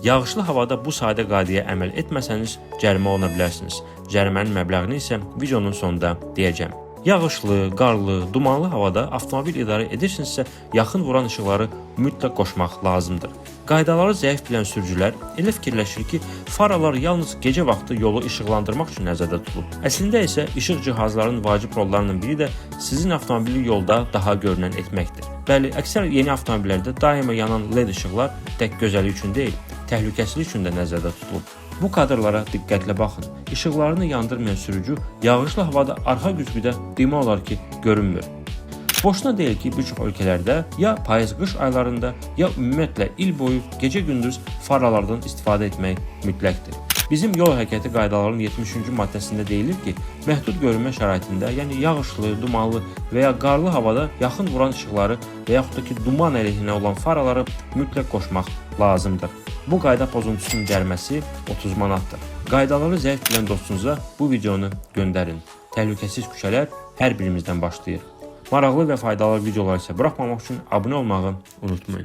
Yağışlı havada bu sadə qaydaya əməl etməsəniz cərimə oluna bilərsiniz. Cərimənin məbləğini isə videonun sonunda deyəcəm. Yağışlı, qarlı, dumanlı havada avtomobil idarə edirsinizsə, yaxın vuran işıqları mütləq qoşmaq lazımdır. Qaydaları zəif bilən sürücülər elə fikirləşir ki, faralar yalnız gecə vaxtı yolu işıqlandırmaq üçün nəzərdə tutulub. Əslində isə işıq cihazlarının vacib rollarından biri də sizin avtomobili yolda daha görünən etməkdir. Bəli, əksər yeni avtomobillərdə daima yanan LED işıqlar tək gözəllik üçün deyil, təhlükəsizlik üçün də nəzərdə tutulub. Bu kadrlara diqqətlə baxın. İşıqlarını yandırmayan sürücü yağışlı havada arxa güzgüdə demək olar ki, görünmür. Boşuna deyil ki, bir çox ölkələrdə ya payız-qış aylarında, ya ümumiyyətlə il boyu gecə-gündüz faralardan istifadə etmək mütləqdir. Bizim yol hərəkəti qaydalarının 73-cü maddəsində deyilir ki, məhdud görünmə şəraitində, yəni yağışlı, dumanlı və ya qarlı havada yaxın vuran işıqları və yaxud da ki, duman əleyhinə olan faraları mütləq qoşmaq lazımdır. Bu qayda pozuntusunun cəriməsi 30 manatdır. Qaydaları zəif bilən dostunuza bu videonu göndərin. Təhlükəsiz küçələr hər birimizdən başlayır. Maraqlı və faydalı videolar isə buraxmamaq üçün abunə olmağı unutmayın.